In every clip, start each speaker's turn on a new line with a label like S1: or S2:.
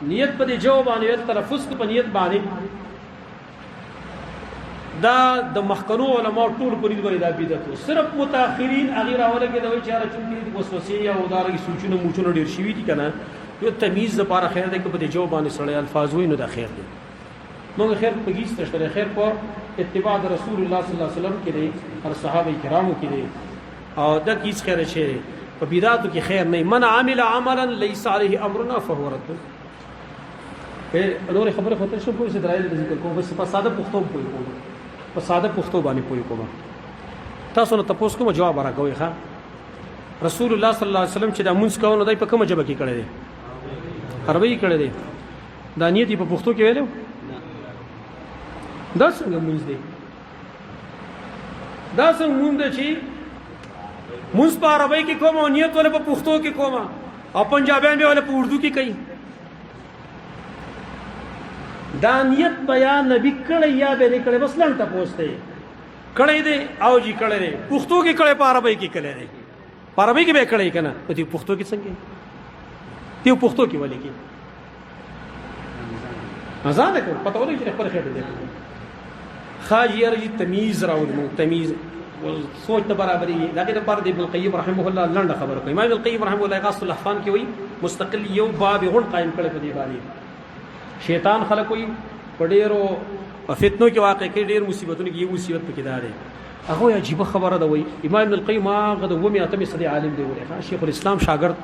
S1: نیت په دې جواب باندې ویل، تلفظ په نیت باندې، دا د مخکنو علماء ټول په دې باندې دا بدعت وو. صرف متأخرین هغه راوله کې دا وایي چې یاره چونکې وسوسې او دارنګه سوچونه موچونه ډېر شوي دي که نه، یو تمیز لپاره خیر دی که په دې جواب باندې سړی الفاظ وایي نو دا خیر دی. موږ خیر په هیڅ نشته دی، خیر په اتباع د رسول الله صلی الله علیه وسلم کې دی، هر صحابه کرامو کې دی، او دا هیڅ خیر شي په بدعاتو کې خیر نه. من عمل عملا ليس عليه امرنا فهو رد. په نور خبره خو ته شو پوه شې، دلایل ذکر کوم، بس په ساده پښتو پوه کوم، په ساده پښتو باندې پوه کوم. تاسو نو تاسو کوم جواب راکوي؟ ښا، رسول الله صلی الله علیه وسلم چې دا مونږ کوو نو دای په کومه ژبه کې کړی دی؟ عربي کړی دی. دا نیت په پښتو کې ویلو؟ دا څنګه مونږ دی؟ دا څنګه مونږ دی چې مونږ په عربي کې کوم او نیت ول په پښتو کې کوم، او پنجابیان به ول په اردو کې کوي؟ دا نیت بیا نبی کړی یا به نه کړی؟ بس لنډ تاسو ته کړی دی او جی کړی دی، پښتو کې کړی، په عربي کې کړی دی، په عربي کې به کړی کنه، په دې پښتو کې څنګه دی؟ پښتو کې ولې کې ځان کو پته ولګي چې خپل خېټه دی. خاج یاره جی تمیز راوړ، مو تمیز سوچ ته برابرې. دا کې د پر د ابن القیم رحمه الله لنډه خبره کوي. امام ابن القیم رحمه الله غاص الاحفان کې وایي، مستقل یو باب غون قائم کړی په دې باندې، شیطان خلک وایي په ډیرو فتنو کې واقع کې، ډیر مصیبتونو کې یو مصیبت پکې دار دی. هغه عجیب خبره ده. وایي امام ابن القیم هغه د ومه اتمې صدې عالم دی، وایي شیخ الاسلام شاګرد.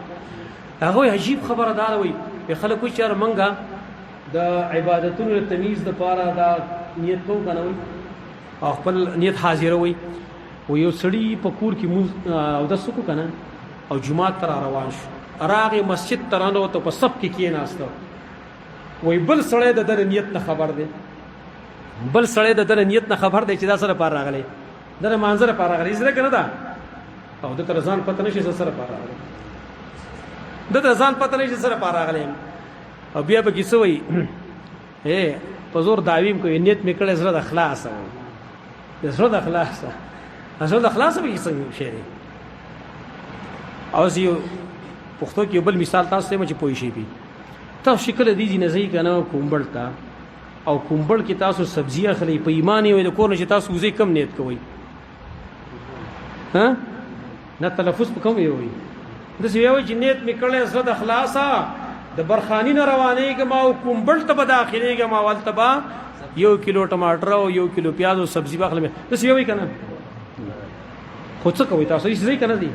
S1: هغه عجیب خبره ده، وایي خلک وایي چې منګه د عبادتونو د تمیز د پاره دا نیت کوو کنه، وي او خپل نیت حاضروي. و یو سړی په کور کې مونږ او د سکو کنه او جمعه تر روان شو، راغه مسجد ترانه ته په صف کې کېناسته. وای بل سړی د در نیت نه خبر دی، بل سړی د در نیت نه خبر دی چې دا سره پار راغلی، در منظر پار راغلی زره کنه دا، او د تر ځان پته نشي سره پار راغلی، د تر ځان پته نشي سره پار راغلی. او بیا به کیسه وای، اے په زور داویم کوي، نیت مې کړی زړه د خلاص و، زړه د خلاص، زړه د خلاص به څنګه شي دی؟ او زه پښتو کې بل مثال تاسو ته چې پوي شي پی تاسو شکل دي نه ځي کنه کومبړ تا، او کومبړ کې تاسو سبزی اخلي، په ایمان یې د کور نه چې تاسو وزې کم نیت کوي؟ ها نه، تلفظ په کوم یو وي؟ د څه یو چې نیت مې کړی زړه د خلاصه د برخانی نه روانېږم او کومبړ ته به داخلېږم او هلته به یو کیلو ټماټر او یو کیلو پیاز او سبزي به اخلم. د څه یو وي که نه؟ خو څه کوئ تاسو؟ هېڅ ځای که نه دی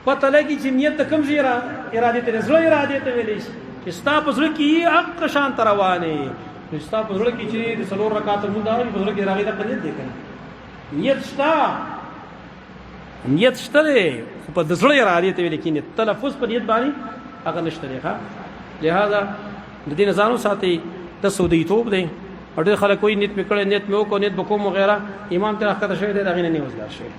S1: پته لګي چې نیت د کوم ځای ارادې ته، زړه ارادې ته ویلی شي چې ستا په زړه کې حق شان ته روانې. نو ستا په زړه کې چې د څلور رکعاته لمونځ راغی، په زړه کې راغی، دا نیت دی که نه؟ نیت شته، نیت شته دی، خو په د زړه ارادې ته ویل کېږي، تلفظ په نیت باندې هغه نشته دی. ښه، لهذا د دې نه ځان وساتئ. د سودی توب دی او ډېر خلک وایي نیت مې کړی، نیت مې وکړ، نیت به کوم وغیره. امام ته راښکته شوی دی، د هغې نه نه وزګار شوی.